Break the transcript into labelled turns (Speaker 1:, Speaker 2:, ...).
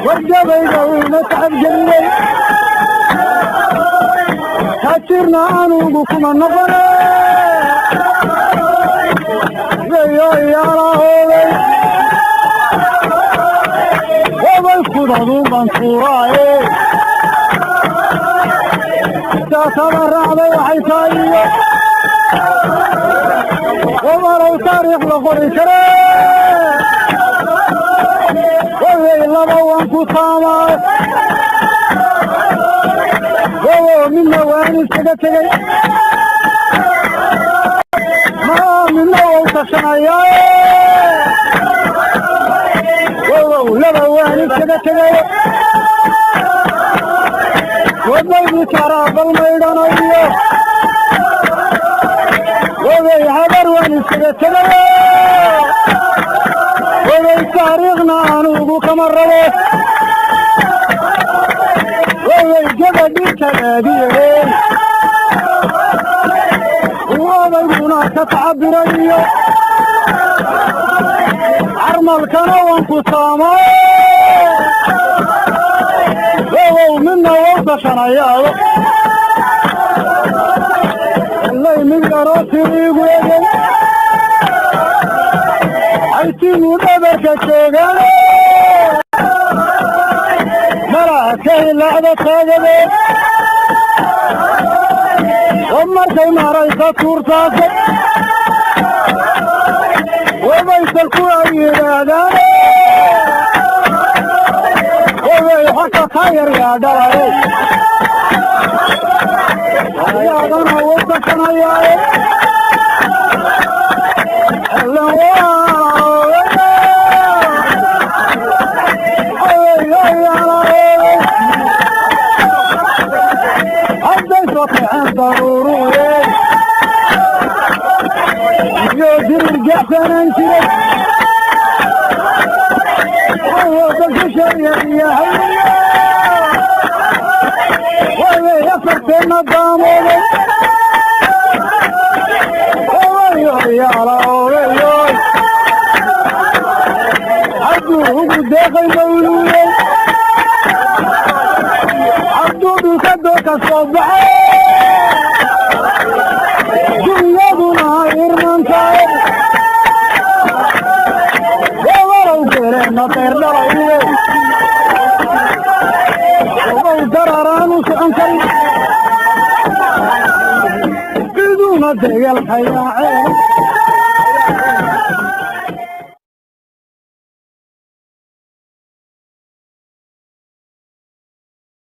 Speaker 1: Wargabayga wayna tacabgeliyey, taajirna anugu kuma noqone. Yoyaalahooday wabay kudadu mansuuraaye saasaba raacday waxay tahay iyo wamalow taariikh la qori kare. Wawey laba waan ku taamaay, wowo midna waan iskaga tegey, maa midna wau tashanayaaye. Wowow laba waan iskaga tegey, wadaydi karaa bal maydhanayo. Wawey habar waan iskaga tegay, wawey taariikhna anugu kama rabo. Wawey gabadhii kalaadiyey odayguna ka tacabirayo, carmalkana waan ku taamay. Wowow midna wau tashanayaado allay mid yaroo tiriigu egey aytimu dhabarka joogaan malaha ka hilaacda taagadeed oo markay maraysa tuurtaase wabaysalku ay yidhaahdaan. Wabay xorta taayar yaa dhalay yaadana wau tashanayaaye. Hadday soo kaceen daruuruye iyo dirir gacsanaan jiray dalkishayayahay wawey afarteenna daamooday. Owayoyaalaogayoy hadduu ugu deeqay mawluudey, hadduu dhulka doo ka soo baxay dunyaduna irmantahay. Wawalow geeleenna dayrdhalaye ogow dararaanu socon karin ciduna degal hayaaceen.